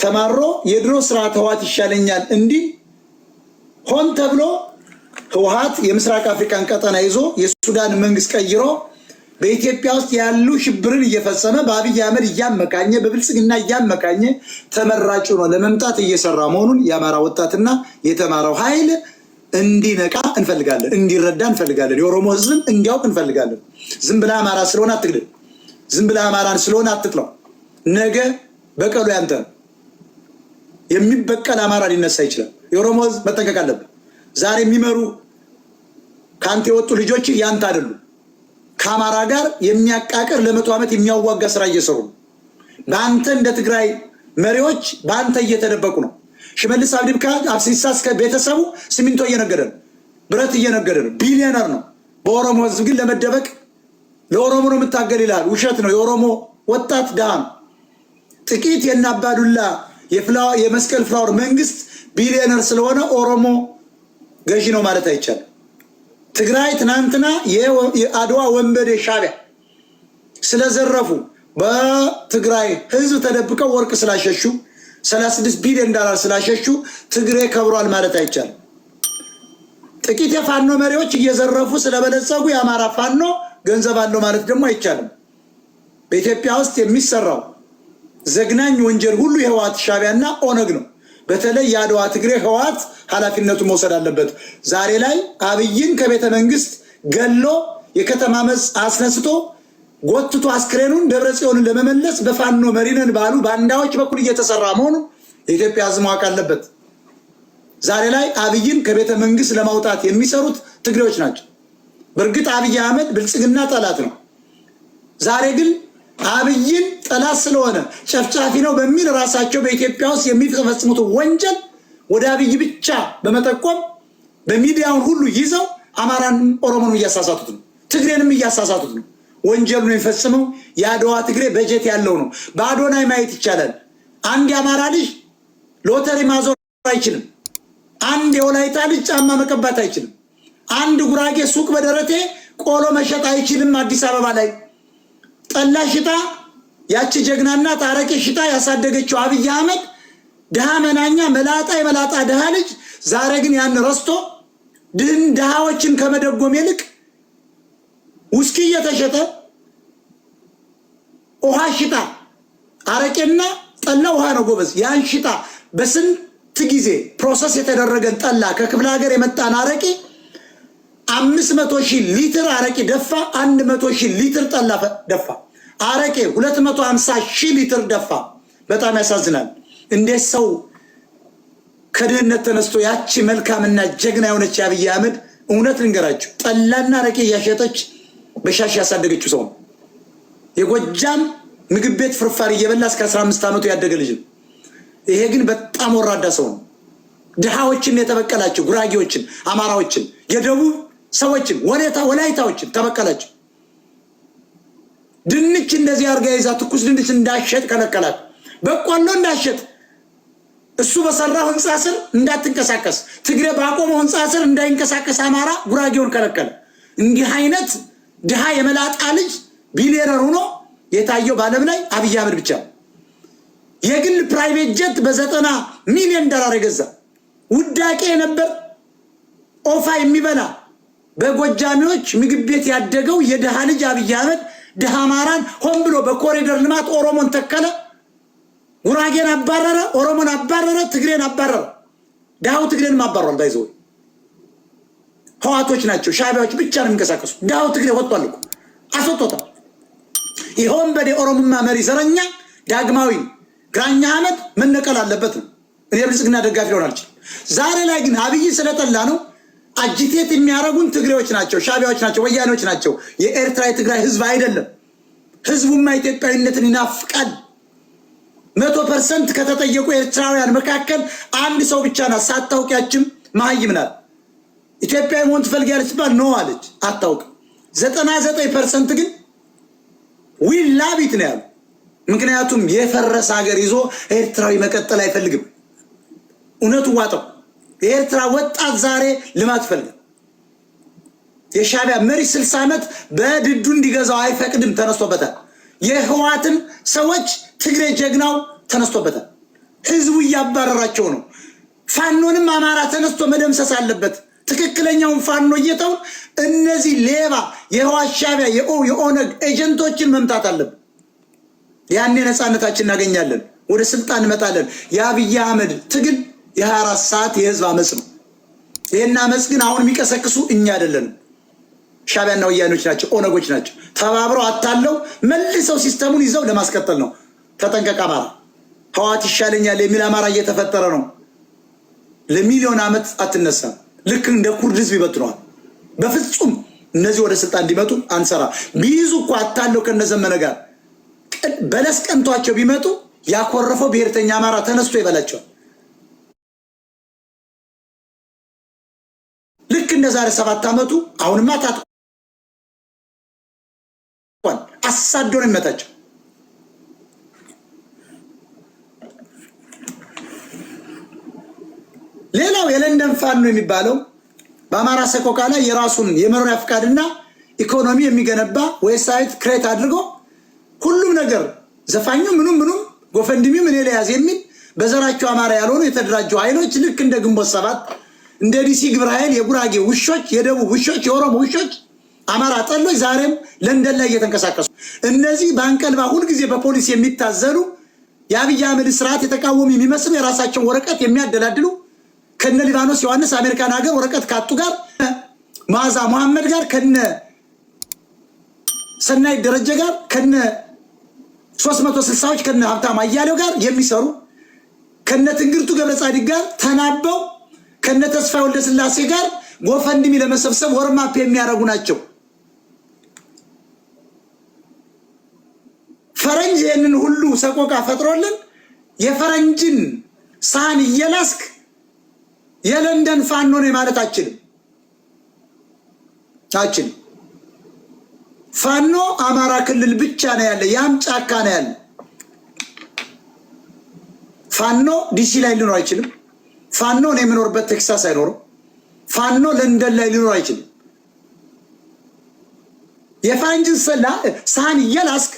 ተማሮ የድሮ ስርዓት ህወሓት ይሻለኛል እንዲል ሆን ተብሎ ህወሓት የምስራቅ አፍሪካን ቀጠና ይዞ የሱዳን መንግስት ቀይሮ በኢትዮጵያ ውስጥ ያሉ ሽብርን እየፈጸመ በአብይ አህመድ እያመካኘ በብልጽግና እያመካኘ ተመራጭ ሆኖ ለመምጣት እየሰራ መሆኑን የአማራ ወጣትና የተማረው ኃይል እንዲነቃ እንፈልጋለን፣ እንዲረዳ እንፈልጋለን። የኦሮሞ ህዝብም እንዲያውቅ እንፈልጋለን። ዝም ብለህ አማራ ስለሆነ አትግደል። ዝም ብለህ አማራን ስለሆነ አትጥለው። ነገ በቀሉ ያንተ ነው። የሚበቀል አማራ ሊነሳ ይችላል። የኦሮሞ ህዝብ መጠንቀቅ አለብን። ዛሬ የሚመሩ ከአንተ የወጡ ልጆች ያንተ አይደሉም። ከአማራ ጋር የሚያቃቅር ለ100 ዓመት የሚያዋጋ ስራ እየሰሩ ነው። በአንተ እንደ ትግራይ መሪዎች በአንተ እየተደበቁ ነው። ሽመልስ አብዲሳ አብሲሳ እስከ ቤተሰቡ ሲሚንቶ እየነገደ ነው፣ ብረት እየነገደ ነው፣ ቢሊዮነር ነው። በኦሮሞ ህዝብ ግን ለመደበቅ ለኦሮሞ ነው የምታገል ይላል። ውሸት ነው። የኦሮሞ ወጣት ድሃ ነው። ጥቂት የናባዱላ የመስቀል ፍላወር መንግስት ቢሊዮነር ስለሆነ ኦሮሞ ገዢ ነው ማለት አይቻልም። ትግራይ ትናንትና የአድዋ ወንበዴ ሻዕቢያ ስለዘረፉ በትግራይ ህዝብ ተደብቀው ወርቅ ስላሸሹ 36 ቢሊዮን ዶላር ስላሸሹ ትግሬ ከብሯል ማለት አይቻልም። ጥቂት የፋኖ መሪዎች እየዘረፉ ስለበለጸጉ የአማራ ፋኖ ገንዘብ አለው ማለት ደግሞ አይቻልም። በኢትዮጵያ ውስጥ የሚሰራው ዘግናኝ ወንጀል ሁሉ የህወሓት ሻዕቢያና ኦነግ ነው። በተለይ የአድዋ ትግሬ ህወሓት ኃላፊነቱን መውሰድ አለበት። ዛሬ ላይ አብይን ከቤተ መንግስት ገሎ የከተማ መጽ አስነስቶ ጎትቶ አስክሬኑን ደብረ ጽዮንን ለመመለስ በፋኖ መሪነን ባሉ ባንዳዎች በኩል እየተሰራ መሆኑን የኢትዮጵያ ህዝብ ማወቅ አለበት። ዛሬ ላይ አብይን ከቤተ መንግስት ለማውጣት የሚሰሩት ትግሬዎች ናቸው። በእርግጥ አብይ አህመድ ብልጽግና ጠላት ነው። ዛሬ ግን አብይን ጠላት ስለሆነ ጨፍጫፊ ነው በሚል ራሳቸው በኢትዮጵያ ውስጥ የሚፈጽሙት ወንጀል ወደ አብይ ብቻ በመጠቆም በሚዲያውን ሁሉ ይዘው አማራን ኦሮሞንም እያሳሳቱት ነው፣ ትግሬንም እያሳሳቱት ነው። ወንጀሉን የሚፈጽመው የአድዋ ትግሬ በጀት ያለው ነው። በአዶናይ ማየት ይቻላል። አንድ የአማራ ልጅ ሎተሪ ማዞር አይችልም። አንድ የወላይታ ልጅ ጫማ መቀባት አይችልም። አንድ ጉራጌ ሱቅ በደረቴ ቆሎ መሸጥ አይችልም። አዲስ አበባ ላይ ጠላ ሽጣ ያቺ ጀግናና አረቄ ሽጣ ያሳደገችው አብይ አህመድ ድሃ መናኛ መላጣ የመላጣ ድሃ ልጅ ዛሬ ግን ያን ረስቶ ድህን ድሃዎችን ከመደጎም ይልቅ ውስኪ እየተሸጠ ውሃ ሽጣ አረቄና ጠላ ውሃ ነው ጎበዝ። ያን ሽጣ በስንት ጊዜ process የተደረገን ጠላ ከክፍለ ሀገር የመጣን አረቄ 500,000 ሊትር አረቄ ደፋ። 100,000 ሊትር ጠላ ደፋ። አረቄ 250,000 ሊትር ደፋ። በጣም ያሳዝናል። እንዴት ሰው ከድህነት ተነስቶ ያቺ መልካምና ጀግና የሆነች የአብይ አህመድ እውነት ልንገራችሁ ጠላና አረቄ እያሸጠች በሻሽ ያሳደገችው ሰው ነው። የጎጃም ምግብ ቤት ፍርፋሪ እየበላ እስከ 15 ዓመቱ ያደገ ልጅ ነው። ይሄ ግን በጣም ወራዳ ሰው ነው። ድሃዎችን የተበቀላቸው ጉራጌዎችን፣ አማራዎችን፣ የደቡብ ሰዎችን፣ ወላይታዎችን ተበቀላቸው። ድንች እንደዚህ አድርጋ ይዛ ትኩስ ድንች እንዳሸጥ ከለከላት። በቆሎ እንዳሸጥ እሱ በሰራው ህንፃ ስር እንዳትንቀሳቀስ፣ ትግሬ ባቆመው ህንፃ ስር እንዳይንቀሳቀስ አማራ ጉራጌውን ከለከለ። እንዲህ አይነት ድሃ የመላጣ ልጅ ቢሊዮነር ሆኖ የታየው በዓለም ላይ አብይ አህመድ ብቻ ነው። የግል private jet በ90 ሚሊዮን ዶላር የገዛ ውዳቄ የነበር ኦፋ የሚበላ በጎጃሚዎች ምግብ ቤት ያደገው የድሃ ልጅ አብይ አህመድ ድሃ አማራን ሆን ብሎ በኮሪደር ልማት ኦሮሞን ተከለ፣ ጉራጌን አባረረ፣ ኦሮሞን አባረረ፣ ትግሬን አባረረ። ድሃው ትግሬንም አባሯል። By the way ህዋቶች ናቸው ሻቢያዎች ብቻ ነው የሚንቀሳቀሱ። ድሃው ትግሬ ወጥቷል እኮ አስወጥቶታል። ይህ ወንበዴ ኦሮሞማ መሪ ዘረኛ ዳግማዊ ግራኛ አህመድ መነቀል አለበት ነው። እኔ ብልጽግና ደጋፊ ሊሆን አልችልም። ዛሬ ላይ ግን አብይ ስለጠላ ነው agitate የሚያደርጉን ትግሬዎች ናቸው፣ ሻቢያዎች ናቸው፣ ወያኔዎች ናቸው። የኤርትራ የትግራይ ህዝብ አይደለም። ህዝቡማ ኢትዮጵያዊነትን ይናፍቃል። 100% ከተጠየቁ ኤርትራውያን መካከል አንድ ሰው ብቻ ናት ሳታውቂያችም መሀይም ናት። ኢትዮጵያዊ መሆን ትፈልጊያለች ሲባል no አለች፣ አታውቅም። 99% ግን we love it ነው ያሉ። ምክንያቱም የፈረሰ ሀገር ይዞ ኤርትራዊ መቀጠል አይፈልግም። እውነቱ ዋጠው። የኤርትራ ወጣት ዛሬ ልማት ይፈልጋል። የሻቢያ መሪ 60 ዓመት በድዱ እንዲገዛው አይፈቅድም፣ ተነስቶበታል። የህዋትን ሰዎች ትግሬ ጀግናው ተነስቶበታል። ህዝቡ እያባረራቸው ነው። ፋኖንም አማራ ተነስቶ መደምሰስ አለበት። ትክክለኛውን ፋኖ እየተውን እነዚህ ሌባ የህወሓት ሻዕቢያ የኦነግ agent ኦችን መምታት አለብን። ያኔ ነፃነታችን እናገኛለን፣ ወደ ስልጣን እንመጣለን። የአብይ አህመድ ትግል የ24 ሰዓት የህዝብ አመፅ ነው። ይህን አመፅ ግን አሁን የሚቀሰቅሱ እኛ አይደለንም፣ ሻዕቢያና ወያኔዎች ናቸው፣ ኦነጎች ናቸው። ተባብረው አታለው መልሰው system ኡን ይዘው ለማስቀጠል ነው። ተጠንቀቅ አማራ። ህወሓት ይሻለኛል የሚል አማራ እየተፈጠረ ነው። ለሚሊዮን ዓመት አትነሳም። ልክ እንደ ኩርድ ህዝብ ይበትነዋል። በፍጹም እነዚህ ወደ ስልጣን እንዲመጡ አንሰራ። ቢይዙ እኮ አታለው ከነዘመነ ጋር በለስ ቀንቷቸው ቢመጡ ያኮረፈው ብሔርተኛ አማራ ተነስቶ ይበላቸዋል። ልክ እንደ ዛሬ 7 ዓመቱ አሁንማ ታጥቋል። አሳዶ ነው የሚመታቸው። ሌላው የለንደን ፋኖ የሚባለው በአማራ ሰቆቃ ላይ የራሱን የመኖሪያ ፍቃድና ኢኮኖሚ የሚገነባ website create አድርጎ ሁሉም ነገር ዘፋኙ ምኑም ምኑም GoFundMe ም እኔ ለያዝ የሚል በዘራቸው አማራ ያልሆኑ የተደራጁ ኃይሎች ልክ እንደ ግንቦት 7 እንደ ዲሲ ግብረ ኃይል የጉራጌ ውሾች፣ የደቡብ ውሾች፣ የኦሮሞ ውሾች አማራ ጠሎች ዛሬም ለንደን ላይ እየተንቀሳቀሱ እነዚህ በአንቀልባ ሁልጊዜ በፖሊስ የሚታዘሉ የአብይ አህመድ ስርዓት የተቃወሙ የሚመስሉ የራሳቸውን ወረቀት የሚያደላድሉ ከነ ሊባኖስ ዮሐንስ አሜሪካን ሀገር ወረቀት ካጡ ጋር መዓዛ መሐመድ ጋር ከነ ሰናይ ደረጀ ጋር ከነ 360ዎች ከነ ሀብታም አያሌው ጋር የሚሰሩ ከነ ትንግርቱ ገብረ ጻዲቅ ጋር ተናበው ከነ ተስፋ ወልደ ስላሴ ጋር GoFundMe ለመሰብሰብ warm up የሚያደርጉ ናቸው። ፈረንጅ ይህንን ሁሉ ሰቆቃ ፈጥሮልን የፈረንጅን ሳህን እየላስክ የለንደን ፋኖ ነው ማለት አችልም አችልም። ፋኖ አማራ ክልል ብቻ ነው ያለ፣ ያም ጫካ ነው ያለ። ፋኖ ዲሲ ላይ ሊኖር አይችልም። ፋኖ ነው የምኖርበት ቴክሳስ አይኖርም። ፋኖ ለንደን ላይ ሊኖር አይችልም። የፈረንጅን ሳህን እየላስክ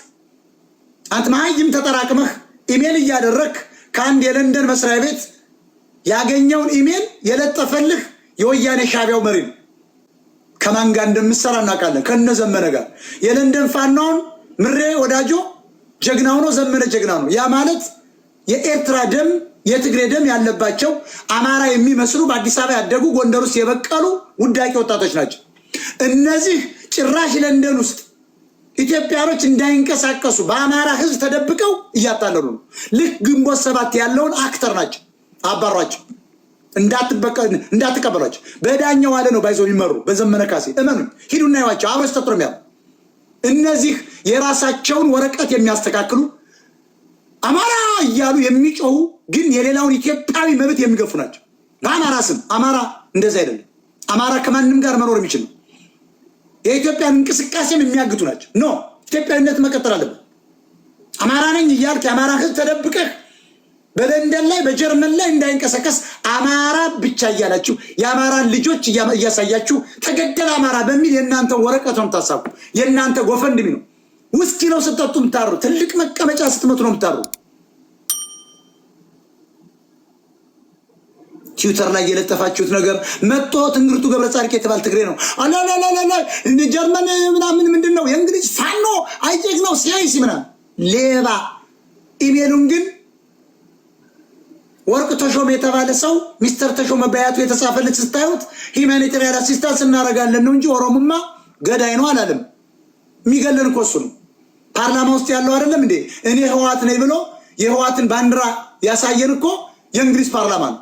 አንተ መሀይም ተጠራቅመህ ኢሜል እያደረግክ ከአንድ የለንደን መስሪያ ቤት ያገኘውን ኢሜል የለጠፈልህ የወያኔ ሻዕቢያው መሪ ነው። ከማን ጋር እንደምሰራ እናውቃለን። ከነ ዘመነ ጋር የለንደን ፋኖውን ምሬ ወዳጆ ጀግና ሆኖ ዘመነ ጀግና ነው። ያ ማለት የኤርትራ ደም የትግሬ ደም ያለባቸው አማራ የሚመስሉ በአዲስ አበባ ያደጉ ጎንደር ውስጥ የበቀሉ ውዳቂ ወጣቶች ናቸው። እነዚህ ጭራሽ ለንደን ውስጥ ኢትዮጵያኖች እንዳይንቀሳቀሱ በአማራ ሕዝብ ተደብቀው እያታለሉ ነው። ልክ ግንቦት 7 ያለውን actor ናቸው። አባሯቸው፣ እንዳትቀበሏቸው። በዳኛው አለ ነው ባይዘው የሚመሩ በዘመነ ካሴ እመኑ፣ ሂዱና ይዋቸው አብረው ሲጠጡ ነው የሚያሉ። እነዚህ የራሳቸውን ወረቀት የሚያስተካክሉ አማራ እያሉ የሚጮሁ ግን የሌላውን ኢትዮጵያዊ መብት የሚገፉ ናቸው። በአማራ ስም አማራ እንደዚህ አይደለም። አማራ ከማንም ጋር መኖር የሚችል ነው። የኢትዮጵያን እንቅስቃሴም የሚያግቱ ናቸው። No ኢትዮጵያዊነት መቀጠል አለበት። አማራ ነኝ እያልክ የአማራ ህዝብ ተደብቀህ በለንደን ላይ በጀርመን ላይ እንዳይንቀሳቀስ አማራ ብቻ እያላችሁ የአማራን ልጆች እያሳያችሁ ተገደለ አማራ በሚል የእናንተ ወረቀት ነው የምታሳቡ። የእናንተ GoFundMe ነው። ውስኪ ነው ስትጠጡ የምታሩ። ትልቅ መቀመጫ ስትመቱ ነው የምታሩ። ትዊተር ላይ የለጠፋችሁት ነገር መጥቶ ትንግርቱ ገብረ ጻድቅ የተባለ ትግሬ ነው። አላላላላ ጀርመን ምናምን ምንድን ነው የእንግሊዝ ፋኖ አይጀግ ነው ሲያይሲ ምናምን ሌባ። ኢሜሉን ግን ወርቅ ተሾመ የተባለ ሰው ሚስተር ተሾመ በያቱ የተጻፈለት ስታዩት humanitarian assistance እናደርጋለን ነው እንጂ ኦሮሞማ ገዳይ ነው አላለም። የሚገለን እኮ እሱ ነው። ፓርላማ ውስጥ ያለው አይደለም እንዴ? እኔ ህወሓት ነኝ ብሎ የህወሓትን ባንዲራ ያሳየን እኮ የእንግሊዝ ፓርላማ ነው።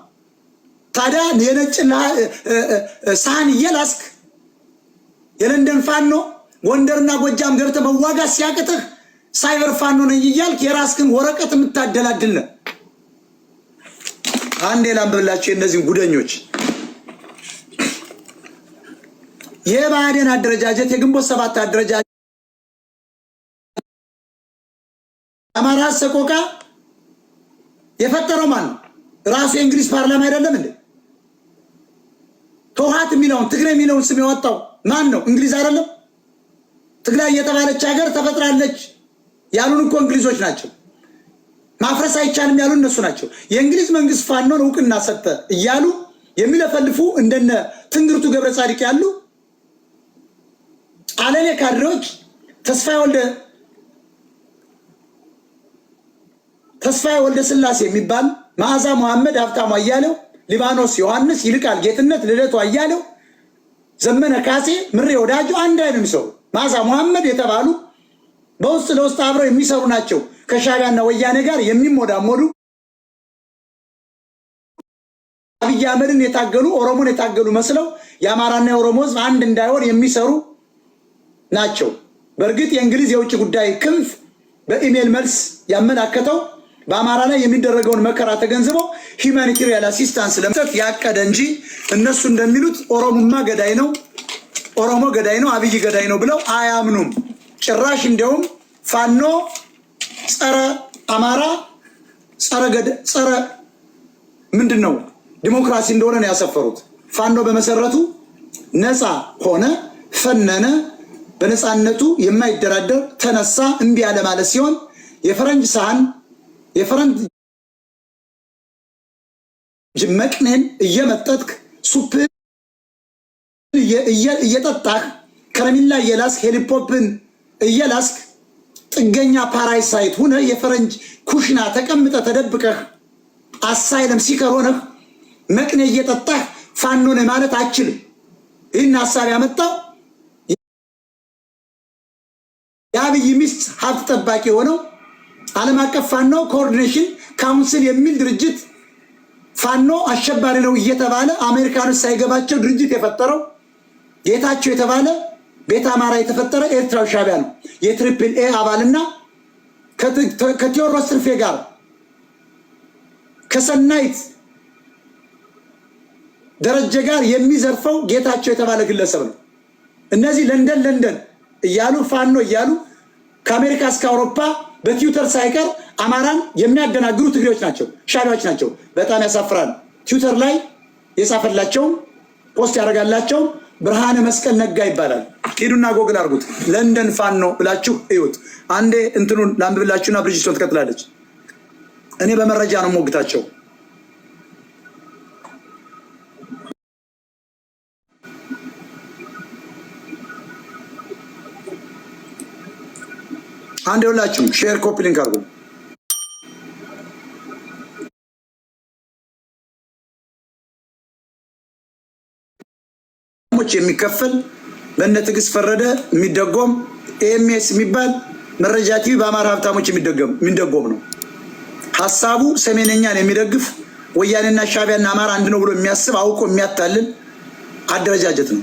ታዲያ የነጭ ሳህን እየላስክ የለንደን ፋኖ ጎንደርና ጎጃም ገብተህ መዋጋት ሲያቅትህ ሳይበር ፋኖ ነኝ እያልክ የራስህን ወረቀት የምታደላድል ነህ። አንዴ ላንብብላችሁ የእነዚህን ጉደኞች። የብአዴን አደረጃጀት የግንቦት 7 አደረጃጀት አማራ ሰቆቃ የፈጠረው ማን ነው? ራሱ የእንግሊዝ ፓርላማ አይደለም እንዴ? ህወሓት የሚለውን ትግራይ የሚለውን ስም ያወጣው ማን ነው? እንግሊዝ አይደለም? ትግራይ የተባለች ሀገር ተፈጥራለች ያሉን እኮ እንግሊዞች ናቸው። ማፍረስ አይቻልም ያሉ እነሱ ናቸው። የእንግሊዝ መንግስት ፋኖን እውቅና ሰጠ እያሉ የሚለፈልፉ እንደነ ትንግርቱ ገብረ ጻድቅ ያሉ አለሌ ካድሬዎች፣ ተስፋዬ ወልደ ስላሴ የሚባል፣ መዓዛ መሐመድ፣ ሀብታሙ አያሌው፣ ሊባኖስ ዮሐንስ፣ ይልቃል ጌትነት፣ ልደቱ አያሌው፣ ዘመነ ካሴ፣ ምሬ ወዳጆ አንድ ላይ ነው የሚሰሩ። መዓዛ መሐመድ የተባሉ በውስጥ ለውስጥ አብረው የሚሰሩ ናቸው። ከሻዕቢያና ወያኔ ጋር የሚሞዳሞዱ፣ አብይ አህመድን የታገሉ፣ ኦሮሞን የታገሉ መስለው የአማራና የኦሮሞ ህዝብ አንድ እንዳይሆን የሚሰሩ ናቸው። በእርግጥ የእንግሊዝ የውጭ ጉዳይ ክንፍ በኢሜል መልስ ያመላከተው በአማራ ላይ የሚደረገውን መከራ ተገንዝበው humanitarian assistance ለመስጠት ያቀደ እንጂ እነሱ እንደሚሉት ኦሮሙማ ገዳይ ነው፣ ኦሮሞ ገዳይ ነው፣ አብይ ገዳይ ነው ብለው አያምኑም። ጭራሽ እንዲያውም ፋኖ ጸረ አማራ፣ ጸረ ምንድን ነው ዲሞክራሲ እንደሆነ ነው ያሰፈሩት። ፋኖ በመሰረቱ ነፃ ሆነ፣ ፈነነ፣ በነፃነቱ የማይደራደር ተነሳ፣ እምቢ ያለ ማለት ሲሆን የፈረንጅ ሳህን፣ የፈረንጅ መቅኔን እየመጠጥክ፣ soup እየጠጣህ፣ ከረሜላ እየላስክ፣ ሄሊፖፕን እየላስክ፣ ጥገኛ parasite ሁነህ የፈረንጅ ኩሽና ተቀምጠህ ተደብቀህ asylum seeker ሆነህ መቅኔ እየጠጣህ ፋኖ ነህ ማለት አችልም። ይህን ሀሳብ ያመጣው የአብይ ሚስት ሀብት ጠባቂ የሆነው ዓለም አቀፍ ፋኖ coordination council የሚል ድርጅት፣ ፋኖ አሸባሪ ነው እየተባለ አሜሪካኖች ሳይገባቸው ድርጅት የፈጠረው ጌታቸው የተባለ ቤተ አማራ የተፈጠረ ኤርትራዊ ሻቢያ ነው። የ triple A አባልና ከቴዎድሮስ ትርፌ ጋር፣ ከሰናይት ደረጀ ጋር የሚዘርፈው ጌታቸው የተባለ ግለሰብ ነው። እነዚህ ለንደን ለንደን እያሉ፣ ፋኖ እያሉ ከአሜሪካ እስከ አውሮፓ በትዊተር ሳይቀር አማራን የሚያደናግሩ ትግሬዎች ናቸው፣ ሻቢያዎች ናቸው። በጣም ያሳፍራል። ትዊተር ላይ የጻፈላቸውም post ያደረጋላቸውም ብርሃነ መስቀል ነጋ ይባላል። ሂዱና ጎግል አድርጉት። ለንደን ፋኖ ብላችሁ እዩት። አንዴ እንትኑን ላንብብላችሁና ብርጅስቶን ትቀጥላለች። እኔ በመረጃ ነው ሞግታቸው። አንድ ሁላችሁ share፣ copy link አድርጉ። የሚከፈል በእነ ትዕግስት ፈረደ የሚደጎም ኤኤምኤስ የሚባል መረጃ ቲቪ በአማራ ሀብታሞች የሚደጎም ነው። ሀሳቡ ሰሜነኛን የሚደግፍ፣ ወያኔና ሻቢያና አማራ አንድ ነው ብሎ የሚያስብ፣ አውቆ የሚያታልል አደረጃጀት ነው።